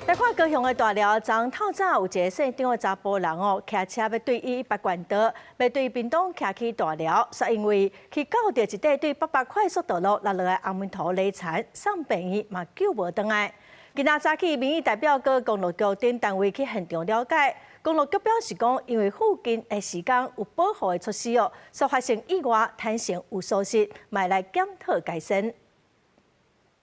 來看高雄的大寮，昨透早有一个姓張的查埔人哦，騎車欲對118縣道，欲對屏東騎去大寮，煞因為去到著一塊對八八快速道路落落來紅門塗犁田，送病院嘛救無轉來。今仔早起，民意代表佮公路局等單位去現場了解，公路局表示講，因為附近的時間有保護的措施哦，所以發生意外坦承有疏失，嘛來檢討改善。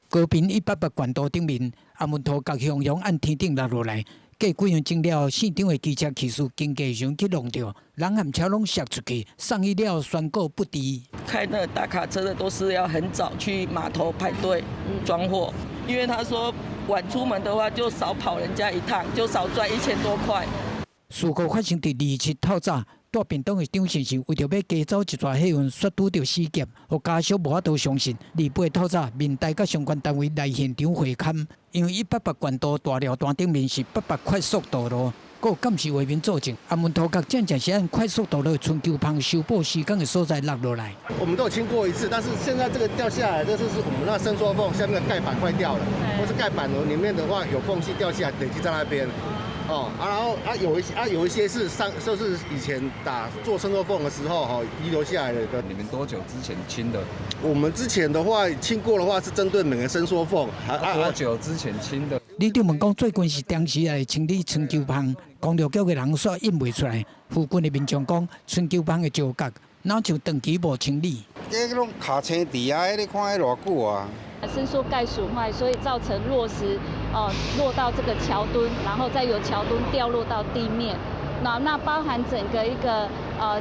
高屏188縣道頂面，紅門塗共雄雄按天頂落落來，過幾分鐘了，姓張的機車騎士經過時去挵著，人和車攏摔出去，送醫了宣告不治。開那大卡車的都是要很早去碼頭排隊裝貨，因為他說晚出門的話就少跑人家一趟，就少賺1000多塊。事故發生佇27透早，蹛屏東的張先生為著欲加走一逝貨運，煞拄著死劫，予家屬無法度相信。28透早，民代佮相關單位來現場會勘，因為188縣道大寮段頂面是八八快速道路，閣有監視畫面佐證，紅門塗角正正是按快速道路春秋縫修補施工的所在落落來。我們都有清過一次，但是現在這個掉下來，這就是我們那伸縮縫下面的蓋板快掉了，或是蓋板裡面的話有縫隙掉下來，累積在那邊。哦啊，然後啊有一些啊有一些是上就是以前打做伸縮縫的時候哈遺留下來的。你們多久之前清的？我們之前的話清過的話是針對每個伸縮縫。多久之前清的？里長問講最近是定時來清理春秋縫，公路局的人煞應袂出來。附近的民眾講，春秋縫的石角，若像長期無清理。這攏卡青佇啊，你看彼偌久啊？伸縮蓋損壞，所以造成落石哦落到這個橋墩，然後再由橋墩掉落到地面。那包含整個一個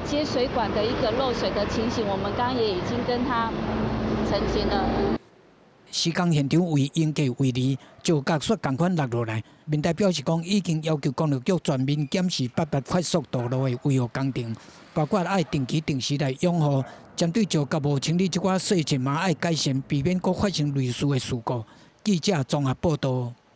接水管的一個漏水的情形，我們剛剛也已經跟他澄清了。施工現場為應計為例，石角煞仝款落落來。民代表示講，已經要求公路局全面檢視八八快速道路的維護工程，包括愛定期定時來養護，針對石角無清理這寡細節嘛愛改善，避免閣發生類似的事故。記者綜合報道。